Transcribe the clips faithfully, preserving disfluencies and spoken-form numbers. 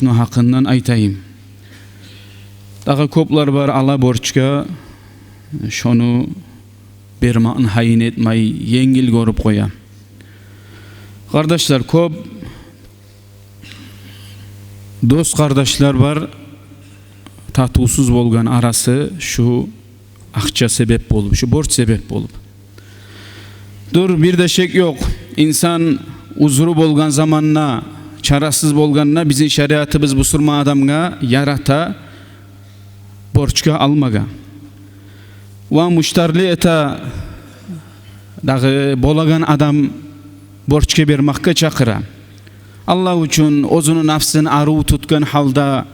Шону гьакъындан айтайым. Дагъы кёплер бар, ала борчгъа, шону бермакъны гьайын этмей, енгил гёрюп къоя. Къардашлар, кёп дос-къардашлар бар, татывсуз болгъан арасы шу акъча себеп болуп, шу борч себеп болуп. Дюр, бир де шек ёкъ. Инсан узру болгъан заманда, чарасыз болгъанда, бизин шариатыбыз бусурман адамгъа ярата борчгъа алмагъа. Ва муштарлы эте, дагъы болагъан адам борчгъа бермакъгъа чакъыра. Аллагь учун оьзюню нафсын арив тутгъан гьалда,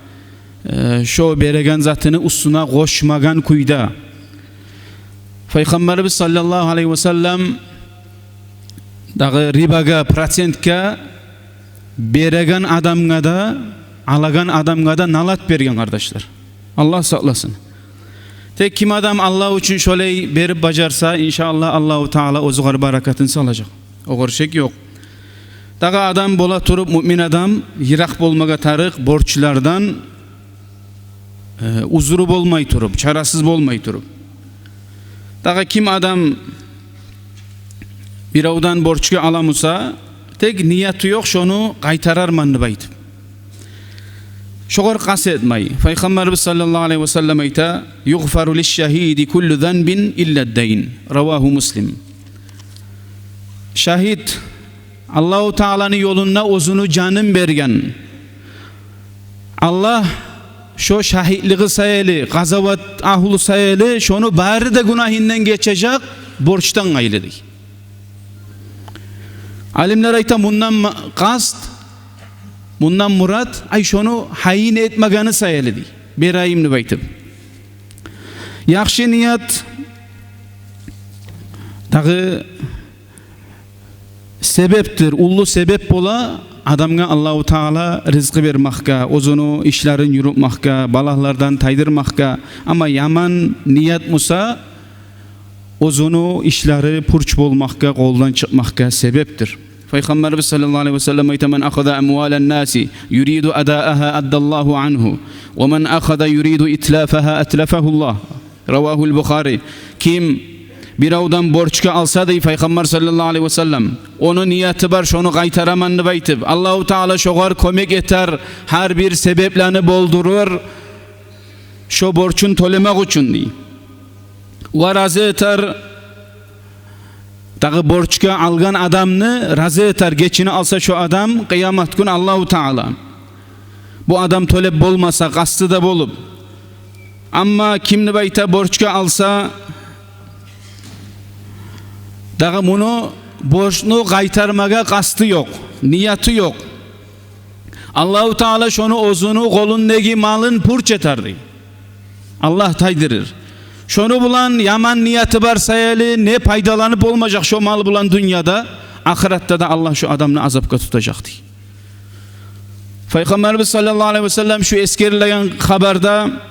э, шо береген затыны уьстюне къошмагъан кюйде. Пайхаммарыбыз саллаллагьу алайгьи васаллам дагъы рибагъа, процентге береген адамгъа да, алагъан адамгъа да налат берген, къардашлар. Аллагь сакъласын. Тек ким адам Аллагь учун шолай берип бажарса, иншааллагь, Аллагьу Таала оьзюгер баракатын салажакъ. Огъар шек ёкъ. Дагъы адам бола туруп, муъмин адам йыракъ болмагъа тарыкъ борчлардан, э, узру болмай туруп, чарасыз болмай туруп. Дагъы ким адам биревден борчгъа ала буса, тек нияты ёкъ шону къайтарарман деп айтып, шогъар къаст этмей. Пайхаммарыбыз саллаллагьу алайгьи васаллам айта: «Югъфару лиш-шагьиди куллу занбин илла ад-дайн». Равагьу Муслим. Шагьит, Аллагьу Тааланы ёлунда оьзюню жанын берген, Аллагь шо шагьитлиги саялы, къазават агьлу саялы, шону бары да гюнагьындан гечежек, борчдан къайры, дей. Алимлер айта, мундан ма-, къаст, мундан мурат, ай, шону гьайын этмегени саялы, дей, берейим деп айтып. Яхшы ният дагъы себепдир, уллу себеп бола адамгъа Аллагьу Таала ризкъы бермакъгъа, оьзюню ишлерин юрютмакъгъа, балагьлардан тайдырмакъгъа. Амма яман ният буса, оьзюню ишлери пуч болмакъгъа, къолдан чыкъмакъгъа себепдир. Пайхаммарыбыз саллаллагьу алайгьи васаллам айта: «Ман ахаза амвалан-наси юриду адаагьа аддаллагьу ангьу, ва ман ахаза юриду итлафагьа атлафагьуллагь». Равагьул Бухари. Ким биревден борчгъа алса, дей Пайхаммар саллаллагьу алайгьи васаллам, ону нияты бар шону къайтараман деп айтып, Аллагьу Таала шогъар кёмек этер, гьар бир себеплени болдурур шо борчун тёлемек учун, дей. Ва рази этер, дагъы борчгъа алгъан адамны рази этер, гечинип алса шо адам, къыямат гюн Аллагьу Таала. Бу адам тёлеп болмаса, къасты да болуп. Амма ким деп айта, борчгъа алса, дагъы муну борчну къайтармагъа къасты ёкъ, нияты ёкъ. Аллагьу Таала шону оьзюню къолундагъы малын пуч этер, дей. Аллагь тайдырыр. Шону булан яман нияты бар саялы не пайдаланып болмажакъ шо мал булан дюньяда, ахыратда да Аллагь шо адамны азапгъа тутажакъ, дей. Пайхаммарыбыз саллаллагьу алайгьи васаллам шу эсгерилеген хабарда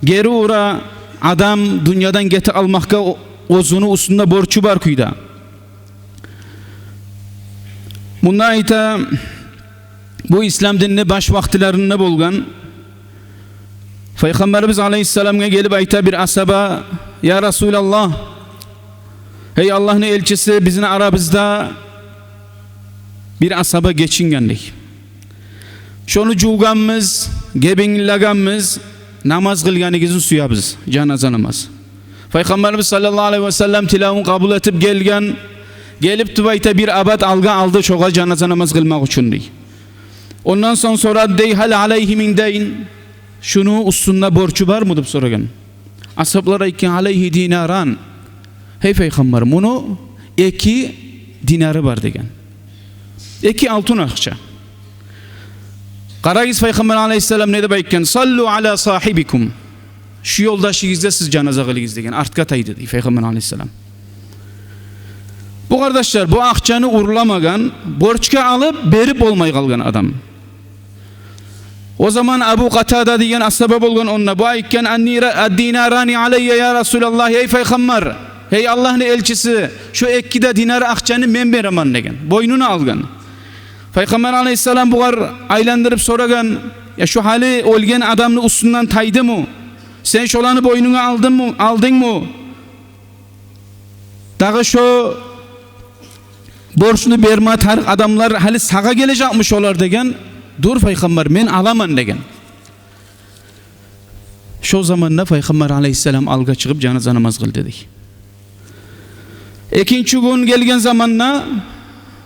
гери ура адам дюньядан гетип къалмакъгъа о-, оьзюню уьстюнде борчу бар кюйде. Мунда айта, бу ислам динни баш вакътилеринде болгъан. Пайхаммарыбыз алайгьиссаламгъа гелип айта бир асгьаба: «Я Расулаллагь, гьей Аллагьны элчиси, бизин арабызда бир асгьаба гечинген, – дей. – Шону жувгъанбыз, гебинлегенбиз, намаз къылгъаныгъызны сюебиз, жаназа намаз». Пайхаммарыбыз саллаллагьу алайгьи васаллам тилевюн къабул этип гелген, гелип деп айта, бир абат алгъа алды шогъар жаназа намаз къылмакъ учун, дей. Ондан сонг сорады, дей: «Гьал алайгьи мин дайн?» Шуну уьстюнде борчу бармы деп сорагъан. Асгьаблар айтгъан: «Алайгьи динаран». «Гьей Пайхаммар, муну эки динары бар», – деген. Эки алтын акъча. Къарагъыз, Пайхаммар алайгьиссалам не деп айтгъан: «Саллу ала сагьибикум». «Шу ёлдашыгъызгъа сиз жаназа къылыгъыз», – деген. Артгъа тайдырды Пайхаммар алайгьиссалам. Бу, къардашлар, бу акъчаны урламагъан, борчгъа алып, берип болмай къалгъан адам. О заман Абу Къатада деген асгьаба болгъан онда. Бу айтгъан: «Ан-нира-, ад-динарани алайя, я Расулаллагь, гьей Пайхаммар, гьей Аллагьны элчиси, шу эки де динар акъчаны мен беремен», – деген. Бойнуна алгъан. Пайхаммар алайгьиссалам бугъар айландырып сорагъан: «Я, шо гьали оьлген адамны уьстюнден тайдымы? Сен шоланы бойнунга алдынгмы, алдынгмы? Дагъы шо борчну берме тарыкъ адамлар гьали сагъа гележекми шолар?» — деген. «Дюр, пайхаммар, мен аламан», — деген. Шо заманда пайхаммар алайгьиссалам алгъа чыгъып жаназа намаз къылды дей. Экинчи гюн гелген заманда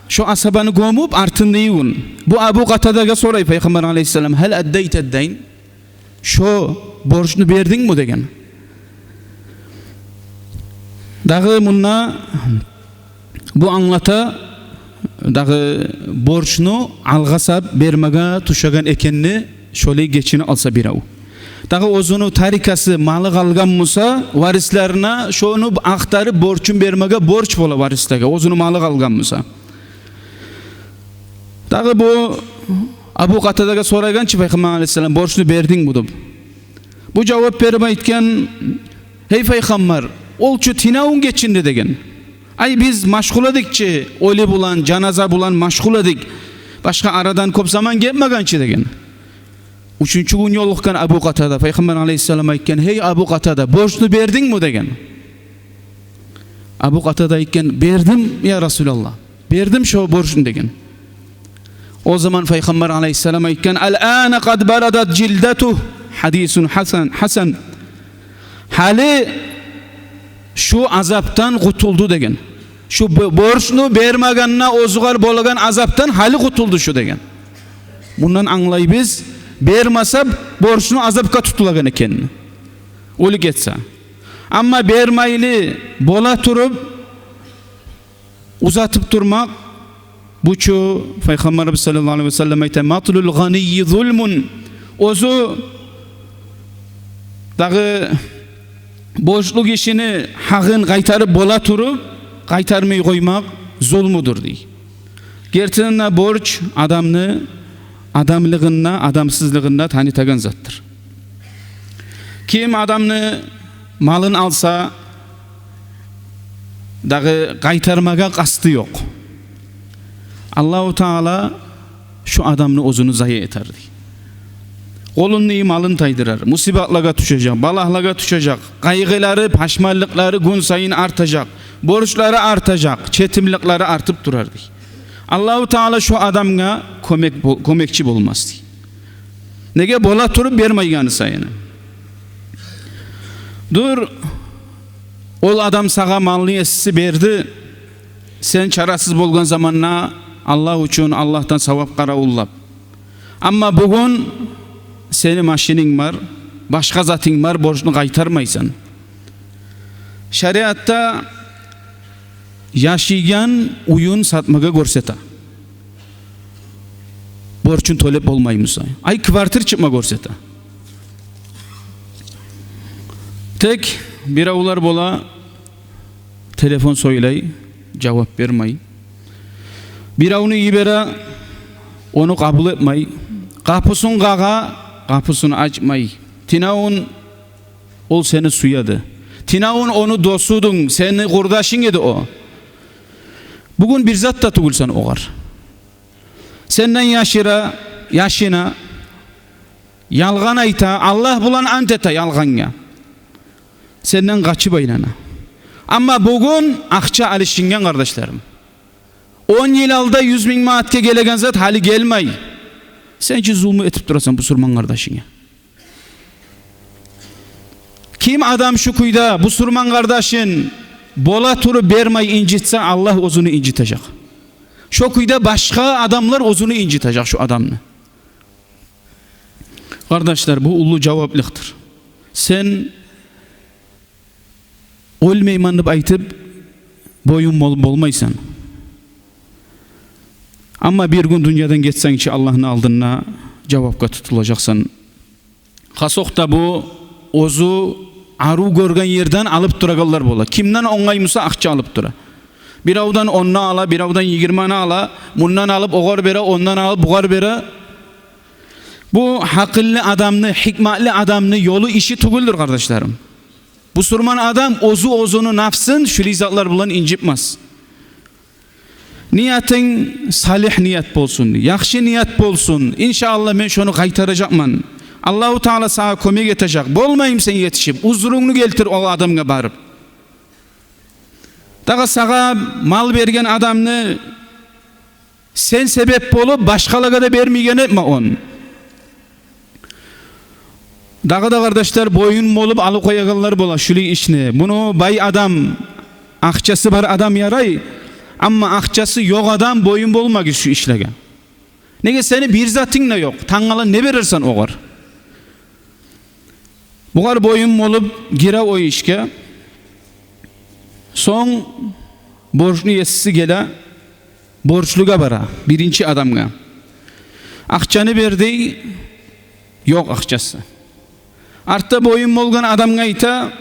шо асгьабаны гёмюп, артындагъы гюн бу Абу Къатадагъа сорай пайхаммар алайгьиссалам: «Гьал аддайта ддайн? Шо борчну бердингми?» — деген. Дагъы мунда бу англата, дагъы борчну алгъасап бермеге тюшеген экенни, шолай гечинип алса бирев. Дагъы оьзюню тарикасы, малы къалгъан буса, варислерине шону ахтарып борчун бермеге борч бола варислеге, оьзюню малы къалгъан буса. Дагъы бу Абу Къатадагъа сорагъан чы пайхаммар алайгьиссалам: «Борчну бердингми?» — деп. Бу жавап берип айтгъан: «Гьей пайхаммар, ол чу тюнегюн гечинди», — деген. «Ай, биз машгъул эдик чи, оьлю булан, жаназа булан машгъул эдик. Башгъа арадан кёп заман гетмеген чи», — деген. Уьчюнчю гюн ёлукъгъан Абу Къатада, пайхаммар алайгьиссалам айтгъан: «Гьей Абу Къатада, борчну бердингми?» — деген. Абу Къатада айтгъан: «Бердим, я Расулаллагь, бердим шо борчну», — деген. О заман пайхаммар алайгьиссалам айтгъан: «Ал-ана къад барадат жилдатугь». Гьадисун гьасан, гьасан. «Гьали шу азапдан къутулду», — деген. «Шу бо-, борчну бермегенде оьзюгер болагъан азапдан гьали къутулду шу», — деген. Мундан англайбыз, бермесе, борчну азапгъа тутулагъан экенни, оьлюп гетсе. Амма бермейли бола туруп, узатып турмакъ, бу чу Пайхаммарыбыз саллаллагьу алайгьи ва саллам айта: «Матлул гъанийи зулмун». Оьзю дагъы борчлу гишини гьакъын къайтарып бола туруп, къайтармай къоймакъ зулмудур, дей. Гертиден де, борч адамны адамлыгъын да, адамсызлыгъын да танытагъан затдыр. Ким адамны малын алса, дагъы къайтармагъа къасты ёкъ, Аллагьу Таала шу адамны оьзюню зая этер, дей. Къолундагъы малын тайдырар, мусибатлагъа тюшежек, балагьлагъа тюшежек, къайгъылары, пашманлыкълары гюн сайын артажакъ, борчлары артажакъ, четимликлери артып турар, дей. Аллагьу Таала шу адамгъа кёмек бол-, кёмекчи болмас, дей. Неге? Бола туруп бермейгени сайын. Дюр, ол адам сагъа малны есиси берди, сен чарасыз болгъан заманда Аллагь учун, Аллагьдан савап къаравуллап. Амма бугюн сени машининг бар, башгъа затынг бар, борчну къайтармайсан. Шариатда яшайгъан уьюн сатмагъа гёрсете, борчун тёлеп болмай буса. Ай, квартир чыкъма гёрсете. Тек биревлер бола, телефон сёйлей, жавап бермей. Биревню йибере, ону къабул этмей. Къапусун къагъа, къапусун ачмай. Тюнегюн ол сени сюеди. Тюнегюн ону досудунг, сени къурдашынг эди о. Бугюн бир зат да тюгюлсен огъар. Сенден яшыра, яшына, ялгъан айта, Аллагь булан ант эте ялгъангъа. Сенден къачып айлана. Амма бугюн акъча алышынгъан, къардашларым. Он йыл алда юз минг манатгъа гелеген зат гьали гелмей. Сен чи зулму этип турасан бусурман къардашынга. Ким адам шу кюйде бусурман къардашын бола туруп бермей инжитсе, Аллагь оьзюню инжитежек. Шо кюйде башгъа адамлар оьзюню инжитежек шу адамны. Къардашлар, бу уллу жаваплыкъдыр. Сен оьлмеймен деп айтып, боюн бол-, болмайсан. Амма бир гюн дюньядан гетсенг чи, Аллагьны алдында жавапгъа тутулажакъсан. Хасокъда бу оьзю арив гёрген ерден алып турагъанлар бола. Кимден онгай буса, акъча алып тура. Биревден онну ала, биревден йигирманы ала, мундан алып огъар бере, ондан алып бугъар бере. Бу гьакъыллы адамны, гьикматлы адамны ёлу, иши тюгюлдюр, къардашларым. Бусурман адам оьзю оьзюню напсын шулай затлар булан инжитмес. Ниятынг салигь ният болсун, яхшы ният болсун. Иншааллагь, мен шону къайтаражакъман. Аллагьу Таала сагъа кёмек этежек. Болмаймысан етишип, узрунгну гелтир о адамгъа барып. Дагъы сагъа мал берген адамны сен себеп болуп, башгъалагъа да бермейген этме ону. Дагъы да, къардашлар, боюн болуп алып къоягъанлар бола шулай ишни. Муну бай адам, акъчасы бар адам ярай, амма акъчасы ёкъ адам боюн болмагъыз шу ишлеге. Неге, сени бир затынг да ёкъ, тангала не берерсен огъар? Бугъар боюн болуп гире о ишге. Сонг борчну есиси геле, борчлугъа бара, биринчи адамгъа. Акъчаны бер дей, ёкъ акъчасы. Артда боюн болгъан адамгъа айта: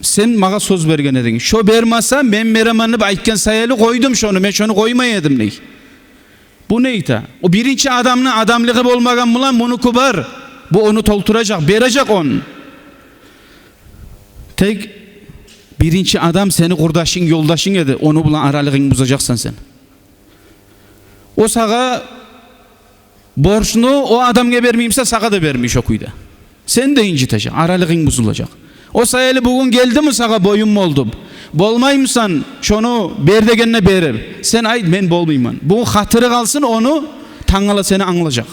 «Сен магъа сёз берген эдинг. Шо бермесе, мен беремен деп айтгъан саялы къойдум шону, мен шону къоймай эдим», — дей. Бу не айта? О биринчи адамны адамлыгъы болмагъан булан мунуку бар. Бу ону толтуражакъ, бережек ону. Тек биринчи адам сени къурдашынг, ёлдашынг эди, ону булан аралыгъынгны бузажакъсан сен. О сагъа борчну о адамгъа бермей буса, сагъа да бермей шо кюйде. Сени де инжитежек, аралыгъынг бузулажакъ. О саялы бугюн гелдими сагъа боюн болуп, болмаймысан шону бер дегенде берип, сен айт: «Мен болмайман». Бугюн хатири къалсын ону, тангала сени англажакъ.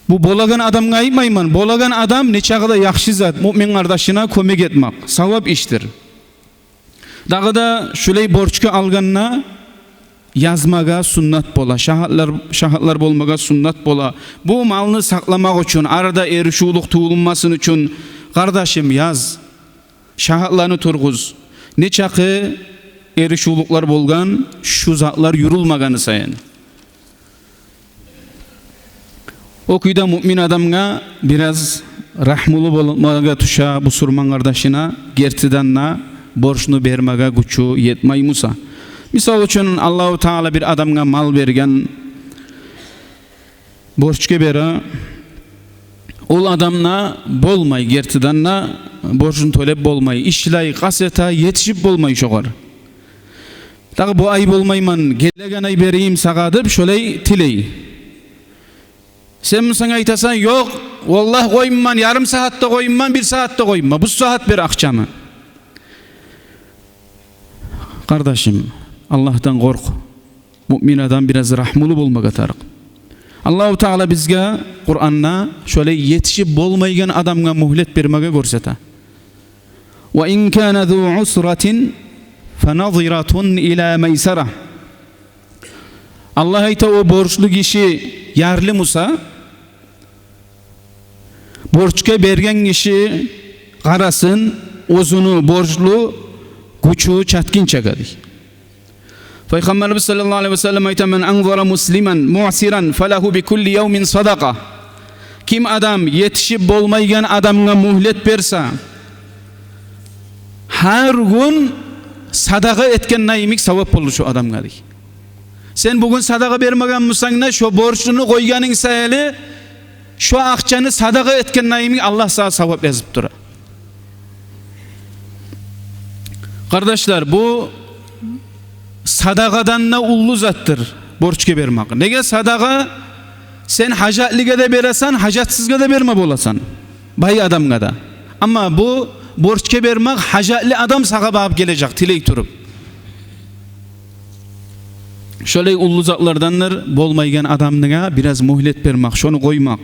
Бу болагъан адамгъа айтмайман. Болагъан адам нечакъы да яхшы зат, муъмин къардашына кёмек этмек савап ишдир. Дагъы да шулай борчгъа алгъанда язмагъа суннат бола, шагьатлар, шагьатлар болмагъа суннат бола. Бу малны сакъламакъ учун, арада эришивлюк тувулмасын учун, къардашым, яз, шагьатланы тургъуз. Нечакъы эришивлюклер болгъан, шу затлар юрюлмегени сайын. О кюйде муъмин адамгъа бираз рагьмулу болмагъа тюше бусурман къардашына, гертиден де борчну бермеге гючю етмей буса. Мисал учун, Аллагьу Таала бир адамгъа мал берген, борчгъа бере, ол адам да болмай, гертиден де борчну тёлеп болмай, ишлей, къаст эте, етишип болмай шогъар. Дагъы бу ай болмайман, гелеген ай берейим сагъа деп шолай тилей. Сен буса айтасан: «Ёкъ, валлагь, къоймайман, ярым сагьат да къоймайман, бир сагьат да къоймайман, бу сагьат бер акъчаны». Къардашым, Аллагьдан къоркъ. Муъмин адам бираз рагьмулу болмагъа тарыкъ. Аллагьу Таала бизге Къуранда шолай етишип болмайгъан адамгъа мюгьлет бермеге гёрсете. «Ва ин кана зу усратин фаназиратун ила майсара». Аллагь айта, о борчлу гиши ярлы буса, борчгъа берген гиши къарасын оьзюню борчлу гючю чатгъынчагъа, дей. Пайхаммарыбыз саллаллагьу алайгьи ва саллам айта: «Ман анзара муслиман муъсиран фалагьу би кулли явмин садакъа». Ким адам етишип болмайгъан адамгъа мюгьлет берсе, гьар гюн садагъа этген йимик савап болду шо адамгъа, дей. Сен бугюн садагъа бермеген бусанг да, шо борчлуну къойгъанынг саялы, шо акъчаны садагъа этген йимик Аллагь сагъа савап язып тура. Къардашлар, бу садагъадан да уллу затдыр борчгъа бермек. Неге, садагъа сен гьажатлыгъа да бересен, гьажатсызгъа да берме боласан, бай адамгъа да. Амма бу борчгъа бермек, гьажатлы адам сагъа багъып гележек тилей туруп. Шолай уллу затлардандыр болмайгъан адамгъа бираз мюгьлет бермек, шону къоймакъ.